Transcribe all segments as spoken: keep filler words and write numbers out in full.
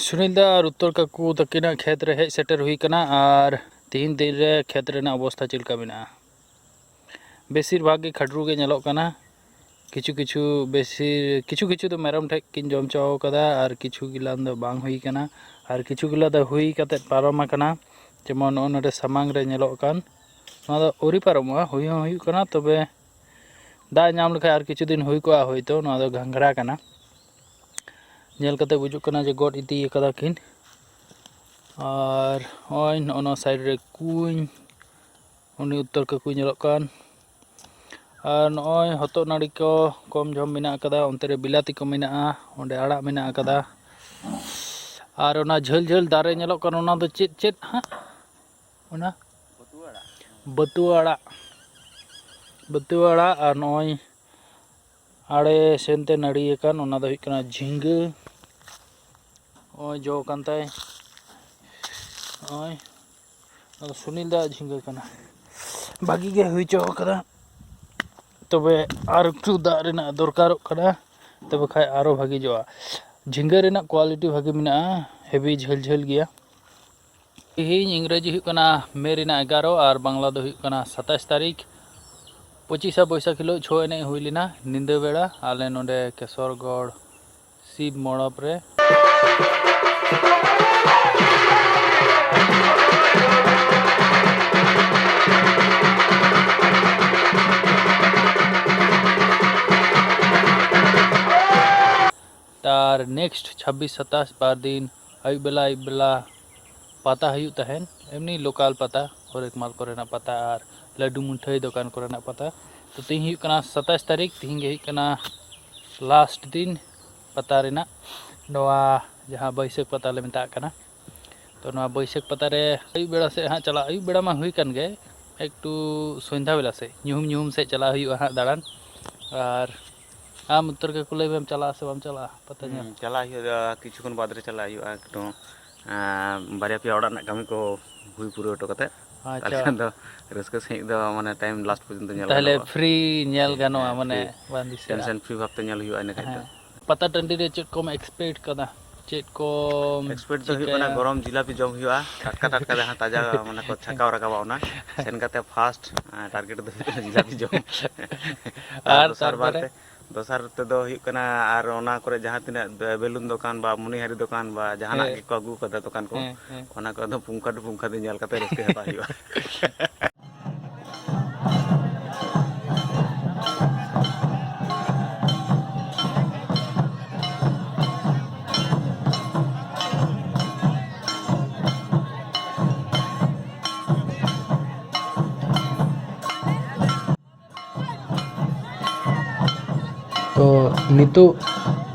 ᱥᱩᱱᱤᱞ ᱫᱟ ᱟᱨ ᱩᱛᱛᱚᱨ ᱠᱟᱠᱩ ᱛᱟᱹᱠᱤᱱᱟᱜ ᱠᱷᱮᱛ ᱨᱮ ᱦᱮᱡ ᱥᱮᱴᱮᱨ ᱦᱩᱭ ᱠᱟᱱᱟ᱾ ᱟᱨ ᱛᱤᱦᱤᱧ ᱫᱤᱱ ᱨᱮ ᱠᱷᱮᱛ ᱨᱮᱱᱟᱜ ᱚᱵᱚᱥᱛᱷᱟ ᱪᱮᱫ ᱞᱮᱠᱟ ᱢᱮᱱᱟᱜᱼᱟ? ᱵᱮᱥᱤᱨ ᱵᱷᱟᱜᱽ ᱜᱮ ᱠᱷᱟᱹᱰᱨᱩ ᱜᱮ ᱧᱮᱞᱚᱜ ᱠᱟᱱᱟ᱾ ᱠᱤᱪᱷᱩ ᱠᱤᱪᱷᱩ ᱵᱮᱥᱤ, ᱠᱤᱪᱷᱩ ᱠᱤᱪᱷᱩ ᱫᱚ ᱢᱮᱨᱚᱢ ᱴᱷᱮᱡ ᱠᱤᱱ ᱡᱚᱢ ᱦᱚᱪᱚ ᱠᱟᱫᱟ, ᱟᱨ ᱠᱤᱪᱷᱩ ᱜᱤᱞᱟᱱ ᱫᱚ ᱵᱟᱝ ᱦᱩᱭ ᱠᱟᱱᱟ, ᱟᱨ ᱠᱤᱪᱷᱩ ᱜᱤᱞᱟ ᱫᱚ ᱦᱩᱭ ᱠᱟᱛᱮᱫ ᱯᱟᱨᱚᱢ ᱟᱠᱟᱱᱟ᱾ ᱡᱮᱢᱚᱱ ᱱᱚᱜᱼᱚ ᱱᱚᱰᱮ ᱥᱟᱢᱟᱝ ᱨᱮ ᱧᱮᱞᱚᱜ ᱠᱟᱱ, ᱱᱚᱣᱟ ᱫᱚ ᱟᱹᱣᱨᱤ ᱯᱟᱨᱚᱢᱚᱜᱼᱟ, ᱦᱩᱭ ᱦᱚᱸ ᱦᱩᱭᱩᱜ ᱠᱟᱱᱟ, ᱛᱚᱵᱮ ᱫᱟᱜ ᱧᱟᱢ ᱞᱮᱠᱷᱟᱡ ᱟᱨ ᱠᱤᱪᱷᱩ ᱫᱤᱱ ᱦᱩᱭ ᱠᱚᱜᱼᱟ ᱦᱳᱭᱛᱳ᱾ ᱱᱚᱣᱟ ᱫᱚ ᱜᱷᱟᱸᱜᱽᱨᱟ ᱠᱟᱱᱟ, ᱧᱮᱞ ᱠᱟᱛᱮ ᱵᱩᱡᱩᱜ ᱠᱟᱱᱟ ᱡᱮ ᱜᱚᱫ ᱤᱫᱤ ᱠᱟᱫᱟ ᱠᱤᱱ᱾ ᱟᱨ ᱱᱚᱜᱼᱚᱭ ᱱᱚᱜᱼᱚ ᱱᱚᱣᱟ ᱥᱟᱭᱤᱰ ᱨᱮ ᱠᱩᱧ, ᱩᱱᱤ ᱩᱛᱛᱚᱨ ᱠᱟᱠᱩ ᱧᱮᱞᱚᱜ ᱠᱟᱱ᱾ ᱟᱨ ᱱᱚᱜᱼᱚᱭ ᱦᱚᱛᱚᱫ ᱱᱟᱹᱲᱤ ᱠᱚ ᱠᱚᱢ ᱡᱷᱚᱢ ᱢᱮᱱᱟᱜ ᱟᱠᱟᱫᱟ, ᱚᱱᱛᱮ ᱨᱮ ᱵᱤᱞᱟᱹᱛᱤ ᱠᱚ ᱢᱮᱱᱟᱜᱼᱟ, ᱚᱸᱰᱮ ᱟᱲᱟᱜ ᱢᱮᱱᱟᱜ ᱟᱠᱟᱫᱟ᱾ ᱟᱨ ᱚᱱᱟ ᱡᱷᱟᱹᱞ ᱡᱷᱟᱹᱞ ᱫᱟᱨᱮ ᱧᱮᱞᱚᱜ ᱠᱟᱱ, ᱚᱱᱟ ᱫᱚ ᱪᱮᱫ, ᱪᱮᱫ ᱦᱟᱸᱜ? ᱚᱱᱟ ᱵᱟᱹᱛᱩᱣᱟᱹ ᱟᱲᱟᱜ᱾ ᱵᱟᱹᱛᱩᱣᱟᱹ ᱟᱲᱟᱜ, ᱵᱟᱹᱛᱩᱣᱟᱹ ᱟᱲᱟᱜ᱾ ᱟᱨ ᱱᱚᱜᱼᱚᱭ ᱟᱲᱮ ᱥᱮᱱᱛᱮ ᱱᱟᱹᱲᱤ ᱟᱠᱟᱱ, ᱚᱱᱟ ᱫᱚ ᱦᱩᱭᱩᱜ ᱠᱟᱱᱟ ᱡᱷᱤᱸᱜᱟᱹ᱾ ᱱᱚᱜᱼᱚᱭ ᱡᱚ ᱠᱟᱱ ᱛᱟᱭ, ᱱᱚᱜᱼᱚᱭ ᱚᱱᱟ ᱫᱚ ᱥᱩᱱᱤᱞ ᱫᱟᱜ ᱡᱷᱤᱸᱜᱟᱹ ᱠᱟᱱᱟ, ᱵᱷᱟᱹᱜᱤ ᱜᱮ ᱦᱩᱭ ᱪᱚ ᱠᱟᱫᱟ᱾ ᱛᱚᱵᱮ ᱟᱨ ᱮᱠᱴᱩ ᱫᱟᱜ ᱨᱮᱱᱟᱜ ᱫᱚᱨᱠᱟᱨᱚᱜ ᱠᱟᱱᱟ, ᱛᱚᱵᱮ ᱠᱷᱟᱡ ᱟᱨᱚ ᱵᱷᱟᱹᱜᱤ ᱡᱚᱜᱼᱟ᱾ ᱡᱷᱤᱸᱜᱟᱹ ᱨᱮᱱᱟᱜ ᱠᱳᱣᱟᱞᱤᱴᱤ ᱵᱷᱟᱹᱜᱤ ᱢᱮᱱᱟᱜᱼᱟ, ᱦᱮᱵᱤ ᱡᱷᱟᱹᱞ ᱡᱷᱟᱹᱞ ᱜᱮᱭᱟ᱾ ᱛᱮᱦᱮᱧ ᱤᱝᱨᱮᱡᱤ ᱦᱩᱭᱩᱜ ᱠᱟᱱᱟ ᱢᱮ ᱨᱮᱱᱟᱜ ᱮᱜᱟᱨᱚ ᱟᱨ ᱵᱟᱝᱞᱟ ᱫᱚ ᱦᱩᱭᱩᱜ ᱠᱟᱱᱟ ᱥᱟᱛᱟᱥ ᱛᱟᱹᱨᱤᱠᱷ᱾ ᱯᱚᱸᱪᱤᱥᱟ ᱵᱳᱭᱥᱟᱠᱷ ᱦᱤᱞᱳᱜ ᱪᱷᱳ ᱮᱱᱮᱡ ᱦᱩᱭ ᱞᱮᱱᱟ ᱧᱤᱫᱟᱹ ᱵᱮᱲᱟ ᱟᱞᱮ ᱱᱚᱰᱮ ᱠᱮᱥᱚᱨᱜᱚᱲ ᱥᱤᱵ ᱢᱚᱲᱚᱯ ᱨᱮ᱾ ᱛᱟᱨ next ᱪᱷᱟᱵᱵᱤᱥ ᱥᱟᱛᱟᱥ ᱵᱟᱨ ᱫᱤᱱ ᱟᱹᱭᱩᱵ ᱵᱮᱞᱟ, ᱟᱹᱭᱩᱵ ᱵᱮᱞᱟ ᱯᱟᱛᱟ ᱦᱩᱭᱩᱜ ᱛᱟᱦᱮᱱ, ᱮᱢᱱᱤ local ᱯᱟᱛᱟ, ᱦᱚᱨᱮᱠ ᱢᱟᱞ ᱠᱚᱨᱮᱱᱟᱜ ᱯᱟᱛᱟ ᱟᱨ ᱞᱟᱹᱰᱩ ᱢᱩᱴᱷᱟᱹᱭ ᱫᱚᱠᱟᱱ ᱠᱚᱨᱮᱱᱟᱜ ᱯᱟᱛᱟ᱾ ᱛᱚ, ᱛᱮᱦᱮᱧ ᱦᱩᱭᱩᱜ ᱠᱟᱱᱟ ᱥᱟᱛᱟᱥ ᱛᱟᱹᱨᱤᱠᱷ, ᱛᱮᱦᱮᱧ ᱜᱮ ᱦᱩᱭᱩᱜ ᱠᱟᱱᱟ last ᱫᱤᱱ ᱯᱟᱛᱟ ᱨᱮᱱᱟᱜ, ᱱᱚᱣᱟ ᱡᱟᱦᱟᱸ ᱵᱟᱹᱭᱥᱟᱹᱠᱷ ᱯᱟᱛᱟ ᱞᱮ ᱢᱮᱛᱟᱜ ᱠᱟᱱᱟ᱾ ᱛᱚ, ᱱᱚᱣᱟ ᱵᱟᱹᱭᱥᱟᱹᱠᱷ ᱯᱟᱛᱟ ᱨᱮ ᱟᱹᱭᱩᱵ ᱵᱮᱲᱟ ᱥᱮᱫ ᱦᱟᱸᱜ ᱪᱟᱞᱟᱜ, ᱟᱹᱭᱩᱵ ᱵᱮᱲᱟ ᱢᱟ ᱦᱩᱭ ᱠᱟᱱ ᱜᱮ, ᱮᱠᱴᱩ ᱥᱚᱱᱫᱷᱟ ᱵᱮᱞᱟ ᱥᱮᱫ, ᱧᱩᱦᱩᱢ ᱧᱩᱦᱩᱢ ᱥᱮᱫ ᱪᱟᱞᱟᱜ ᱦᱩᱭᱩᱜᱼᱟ ᱦᱟᱸᱜ ᱫᱟᱬᱟᱱ᱾ ᱟᱨ ᱟᱢ ᱩᱛᱛᱚᱨ ᱠᱟᱠᱩ ᱞᱟᱹᱭ ᱢᱮᱢ ᱪᱟᱞᱟᱜᱼᱟ ᱥᱮ ᱵᱟᱢ ᱪᱟᱞᱟᱜᱼᱟ ᱯᱟᱛᱟ ᱧᱮᱞ? ᱦᱩᱸ, ᱪᱟᱞᱟᱜ ᱦᱩᱭᱩᱜᱼᱟ, ᱠᱤᱪᱷᱩ ᱠᱷᱚᱱ ᱵᱟᱫᱽ ᱨᱮ ᱪᱟᱞᱟᱜ ᱦᱩᱭᱩᱜᱼᱟ, ᱮᱠᱴᱩ, ᱮᱸ, ᱵᱟᱨᱭᱟ ᱯᱮᱭᱟ ᱚᱲᱟᱜ ᱨᱮᱱᱟᱜ ᱠᱟᱹᱢᱤ ᱠᱚ ᱦᱩᱭ ᱯᱩᱨᱟᱹᱣ ᱦᱚᱴᱚ ᱠᱟᱛᱮᱫ᱾ ᱟᱪᱪᱷᱟ᱾ ᱛᱟᱦᱞᱮ ᱠᱷᱟᱱ ᱫᱚ ᱨᱟᱹᱥᱠᱟᱹ ᱥᱟᱺᱦᱤᱡ ᱫᱚ, ᱢᱟᱱᱮ, time last ᱯᱚᱨᱡᱚᱱᱛᱚ ᱧᱮᱞ ᱛᱟᱦᱞᱮ ᱜᱟᱱᱚᱜᱼᱟ᱾ Free ᱧᱮᱞ ᱦᱮᱸ, ᱜᱟᱱᱚᱜᱼᱟ, ᱦᱮᱸ, ᱢᱟᱱᱮ, free᱾ ᱵᱟᱝ ᱫᱤᱥᱟᱹᱜᱼᱟ᱾ Tension free ᱵᱷᱟᱵᱽᱛᱮ ᱧᱮᱞ ᱦᱩᱭᱩᱜᱼᱟ ᱤᱱᱟᱹ ᱠᱷᱟᱡ ᱫᱚ᱾ ᱦᱮᱸ᱾ ᱯᱟᱛᱟ ᱴᱟᱺᱰᱤ ᱨᱮ ᱪᱮᱫ ᱠᱚᱢ expect ᱠᱟᱫᱟ? ᱪᱮᱫ ᱠᱚ ᱮᱠᱥᱯᱮᱠᱴ ᱫᱚ ᱦᱩᱭᱩᱜ ᱠᱟᱱᱟ ᱪᱤᱠᱟᱹᱭᱟ? ᱜᱚᱨᱚᱢ ᱡᱤᱞᱟᱯᱤ ᱡᱚᱢ ᱦᱩᱭᱩᱜᱼᱟ, ᱴᱟᱴᱠᱟ ᱴᱟᱴᱠᱟ ᱡᱟᱦᱟᱸ ᱛᱟᱡᱟ ᱢᱟᱱᱮ ᱠᱚ ᱪᱷᱟᱠᱟᱣ ᱨᱟᱠᱟᱵᱟ ᱚᱱᱟ᱾ ᱥᱮᱱ ᱠᱟᱛᱮ ᱯᱷᱟᱥᱴ ᱴᱟᱨᱜᱮᱴ ᱫᱚ ᱦᱩᱭᱩᱜ ᱠᱟᱱᱟ ᱡᱤᱞᱟᱯᱤ ᱡᱚᱢ᱾ ᱟᱨ ᱟᱨ ᱫᱚᱥᱟᱨ ᱵᱟᱨ ᱛᱟᱨᱯᱚᱨᱮ? ᱛᱮ, ᱫᱚᱥᱟᱨ ᱛᱮᱫᱚ ᱦᱩᱭᱩᱜ ᱠᱟᱱᱟ ᱟᱨ ᱚᱱᱟ ᱠᱚᱨᱮ ᱡᱟᱦᱟᱸ ᱛᱤᱱᱟᱹᱜ ᱵᱮᱞᱩᱱ ᱫᱚᱠᱟᱱ ᱵᱟ ᱢᱚᱱᱤᱦᱟᱨᱤ ᱫᱚᱠᱟᱱ ᱵᱟ ᱡᱟᱦᱟᱱᱟᱜ ᱦᱮᱸ᱾ ᱜᱮᱠᱚ ᱟᱹᱜᱩ ᱠᱟᱫᱟ ᱫᱚᱠᱟᱱ ᱠᱚ, ᱦᱮᱸ, ᱦᱮᱸ᱾ ᱚᱱᱟ ᱠᱚᱫᱚ ᱯᱩᱝᱠᱷᱟ ᱴᱩ ᱯᱩᱝᱠᱷᱟ ᱫᱚ ᱧᱮᱞ ᱠᱟᱛᱮ ᱨᱟᱹᱥᱠᱟᱹ ᱦᱟᱛᱟᱣ ᱦᱩᱭᱩᱜᱼᱟ᱾ ᱛᱚ ᱱᱤᱛᱚᱜ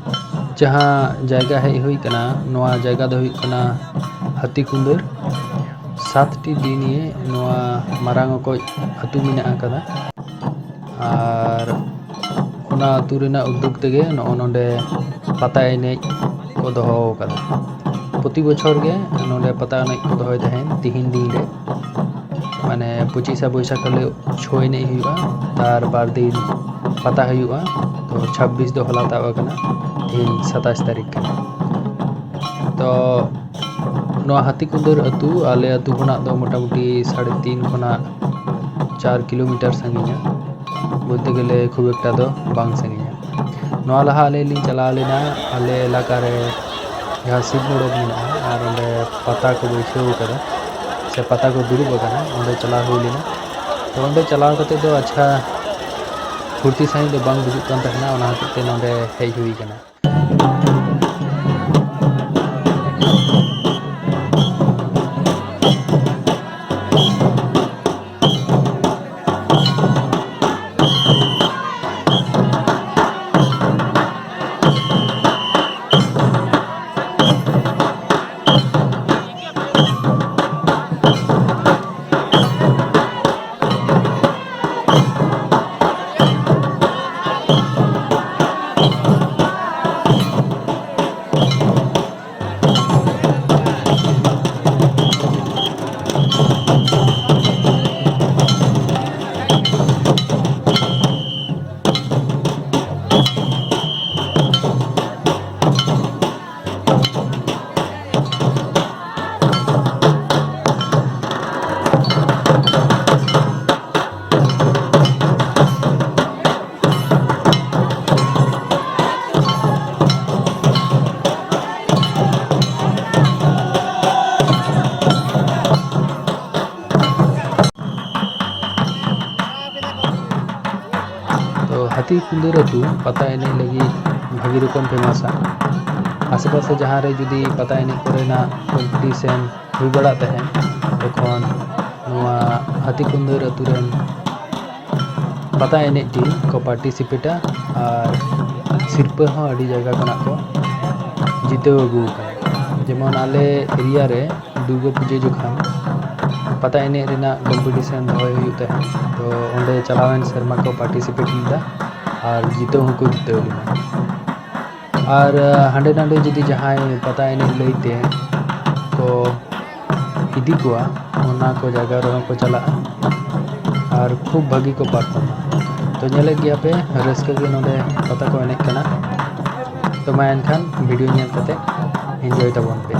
ᱡᱟᱦᱟᱸ ᱡᱟᱭᱜᱟ ᱦᱮᱡ ᱦᱩᱭ ᱠᱟᱱᱟ, ᱱᱚᱣᱟ ᱡᱟᱭᱜᱟ ᱫᱚ ᱦᱩᱭᱩᱜ ᱠᱟᱱᱟ ᱦᱟᱹᱛᱤ ᱠᱩᱸᱫᱟᱹᱨ᱾ ᱥᱟᱛᱴᱤ ᱰᱤ ᱱᱤᱭᱮ ᱱᱚᱣᱟ ᱢᱟᱨᱟᱝ ᱚᱠᱚᱡ ᱟᱹᱛᱩ ᱢᱮᱱᱟᱜ ᱟᱠᱟᱫᱟ᱾ ᱟᱨ ᱚᱱᱟ ᱟᱹᱛᱩ ᱨᱮᱱᱟᱜ ᱩᱫᱽᱫᱳᱜᱽ ᱛᱮᱜᱮ ᱱᱚᱜᱼᱚ ᱱᱚᱰᱮ ᱯᱟᱛᱟ ᱮᱱᱮᱡ ᱠᱚ ᱫᱚᱦᱚ ᱟᱠᱟᱫᱟ᱾ ᱯᱨᱚᱛᱤ ᱵᱚᱪᱷᱚᱨ ᱜᱮ ᱱᱚᱰᱮ ᱯᱟᱛᱟ ᱮᱱᱮᱡ ᱠᱚ ᱫᱚᱦᱚᱭ ᱛᱟᱦᱮᱸᱫ ᱛᱤᱦᱤᱧ ᱫᱤᱱ ᱨᱮ, ᱢᱟᱱᱮ ᱯᱚᱸᱪᱤᱥᱟ ᱵᱳᱭᱥᱟᱠᱷ ᱦᱤᱞᱳᱜ ᱪᱷᱳ ᱮᱱᱮᱡ ᱦᱩᱭᱩᱜᱼᱟ, ᱛᱟᱨ ᱵᱟᱨ ᱫᱤᱱ ᱯᱟᱛᱟ ᱦᱩᱭᱩᱜᱼᱟ᱾ ᱛᱚ ᱪᱷᱟᱵᱵᱤᱥ ᱫᱚ ᱦᱚᱞᱟ ᱛᱟᱵ ᱟᱠᱟᱱᱟ, ᱛᱤᱦᱤᱧ ᱥᱟᱛᱟᱥ ᱛᱟᱹᱨᱤᱠᱷ ᱠᱟᱱᱟ᱾ ᱛᱚ ᱱᱚᱣᱟ ᱦᱟᱹᱛᱤ ᱠᱩᱸᱫᱟᱹᱨ ᱟᱹᱛᱩ ᱟᱞᱮ ᱟᱹᱛᱩ ᱠᱷᱚᱱᱟᱜ ᱫᱚ ᱢᱚᱴᱟᱢᱩᱴᱤ ᱥᱟᱲᱮ ᱛᱤᱱ ᱠᱷᱚᱱᱟᱜ ᱪᱟᱨ ᱠᱤᱞᱳᱢᱤᱴᱟᱨ ᱥᱟᱺᱜᱤᱧᱟ, ᱵᱚᱞᱛᱮ ᱜᱮᱞᱮ ᱠᱷᱩᱵ ᱮᱠᱴᱟ ᱫᱚ ᱵᱟᱝ ᱥᱟᱺᱜᱤᱧᱟ᱾ ᱱᱚᱣᱟ ᱞᱟᱦᱟ ᱟᱞᱮ ᱞᱤᱧ ᱪᱟᱞᱟᱣ ᱞᱮᱱᱟ ᱟᱞᱮ ᱮᱞᱟᱠᱟ ᱨᱮ ᱡᱟᱦᱟᱸ ᱥᱤᱵ ᱢᱚᱲᱚᱯ ᱢᱮᱱᱟᱜᱼᱟ ᱟᱨ ᱚᱸᱰᱮ ᱯᱟᱛᱟ ᱠᱚ ᱵᱟᱹᱭᱥᱟᱹᱣ ᱟᱠᱟᱫᱟ ᱥᱮ ᱯᱟᱛᱟ ᱠᱚ ᱫᱩᱲᱩᱵ ᱟᱠᱟᱱᱟ, ᱚᱸᱰᱮ ᱪᱟᱞᱟᱣ ᱦᱩᱭ ᱞᱮᱱᱟ᱾ ᱛᱚ ᱚᱸᱰᱮ ᱪᱟᱞᱟᱣ ᱠᱟᱛᱮ ᱫᱚ ᱟᱪᱪᱷᱟ ᱯᱷᱩᱨᱛᱤ ᱥᱟᱺᱦᱤᱡ ᱫᱚ ᱵᱟᱝ ᱵᱩᱡᱩᱜ ᱠᱟᱱ ᱛᱟᱦᱮᱱᱟ, ᱚᱱᱟ ᱦᱚᱛᱮᱡ ᱛᱮ ᱱᱚᱸᱰᱮ ᱦᱮᱡ ᱦᱩᱭ ᱠᱟᱱᱟ᱾ ᱛᱚ ᱦᱟᱹᱛᱤ ᱠᱩᱸᱫᱟᱹᱨ ᱟᱹᱛᱩ ᱯᱟᱛᱟ ᱮᱱᱮᱡ ᱞᱟᱹᱜᱤᱫ ᱵᱷᱟᱹᱜᱤ ᱨᱚᱠᱚᱢ ᱯᱷᱮᱢᱟᱥᱟ᱾ ᱟᱥᱮ ᱯᱟᱥᱮ ᱡᱟᱦᱟᱸ ᱨᱮ ᱡᱩᱫᱤ ᱯᱟᱛᱟ ᱮᱱᱮᱡ ᱠᱚᱨᱮᱱᱟᱜ ᱠᱚᱢᱯᱤᱴᱤᱥᱮᱱ ᱦᱩᱭ ᱵᱟᱲᱟᱜ ᱛᱟᱦᱮᱸᱫ, ᱛᱚᱠᱷᱚᱱ ᱱᱚᱣᱟ ᱦᱟᱹᱛᱤ ᱠᱩᱸᱫᱟᱹᱨ ᱟᱹᱛᱩ ᱨᱮᱱ ᱯᱟᱛᱟ ᱮᱱᱮᱡ ᱴᱤᱢ ᱠᱚ ᱯᱟᱨᱴᱤᱥᱤᱯᱮᱴᱟ ᱟᱨ ᱥᱤᱨᱯᱟᱹ ᱦᱚᱸ ᱟᱹᱰᱤ ᱡᱟᱭᱜᱟ ᱠᱷᱚᱱᱟᱜ ᱠᱚ ᱡᱤᱛᱟᱹᱣ ᱟᱹᱜᱩ ᱟᱠᱟᱫᱟ᱾ ᱡᱮᱢᱚᱱ ᱟᱞᱮ ᱮᱨᱤᱭᱟ ᱨᱮ ᱫᱩᱨᱜᱟᱹ ᱯᱩᱡᱟᱹ ᱡᱚᱠᱷᱚᱱ ᱯᱟᱛᱟ ᱮᱱᱮᱡ ᱨᱮᱱᱟᱜ ᱠᱚᱢᱯᱤᱴᱤᱥᱮᱱ ᱫᱚᱦᱚᱭ ᱦᱩᱭᱩᱜ ᱛᱟᱦᱮᱸᱫ, ᱛᱚ ᱚᱸᱰᱮ ᱪᱟᱞᱟᱣᱮᱱ ᱥᱮᱨᱢᱟ ᱠᱚ ᱯᱟᱨᱴᱤᱥᱤᱯᱮᱴ ᱞᱮᱫᱟ ᱟᱨ ᱡᱤᱛᱟᱹᱣ ᱦᱚᱸᱠᱚ ᱡᱤᱛᱟᱹᱣ ᱞᱮᱱᱟ᱾ ᱟᱨ ᱟᱸ, ᱦᱟᱸᱰᱮ ᱱᱟᱰᱮ ᱡᱩᱫᱤ ᱡᱟᱦᱟᱸᱭ ᱯᱟᱛᱟ ᱮᱱᱮᱡ ᱞᱟᱹᱭᱛᱮ ᱠᱚ ᱤᱫᱤ ᱠᱚᱣᱟ, ᱚᱱᱟ ᱠᱚ ᱡᱟᱭᱜᱟ ᱨᱮᱦᱚᱸ ᱠᱚ ᱪᱟᱞᱟᱜᱼᱟ ᱟᱨ ᱠᱷᱩᱵ ᱵᱷᱟᱹᱜᱤ ᱠᱚ ᱯᱟᱨᱯᱷᱚᱨᱢᱟ᱾ ᱛᱚ ᱧᱮᱞᱮᱫ ᱜᱮᱭᱟ ᱯᱮ, ᱨᱟᱹᱥᱠᱟᱹ ᱜᱮ ᱱᱚᱰᱮ ᱯᱟᱛᱟ ᱠᱚ ᱮᱱᱮᱡ ᱠᱟᱱᱟ᱾ ᱛᱚ ᱢᱟ ᱮᱱᱠᱷᱟᱱ ᱵᱷᱤᱰᱤᱭᱳ ᱧᱮᱞ ᱠᱟᱛᱮ ᱮᱱᱡᱚᱭ ᱛᱟᱵᱚᱱ ᱯᱮ᱾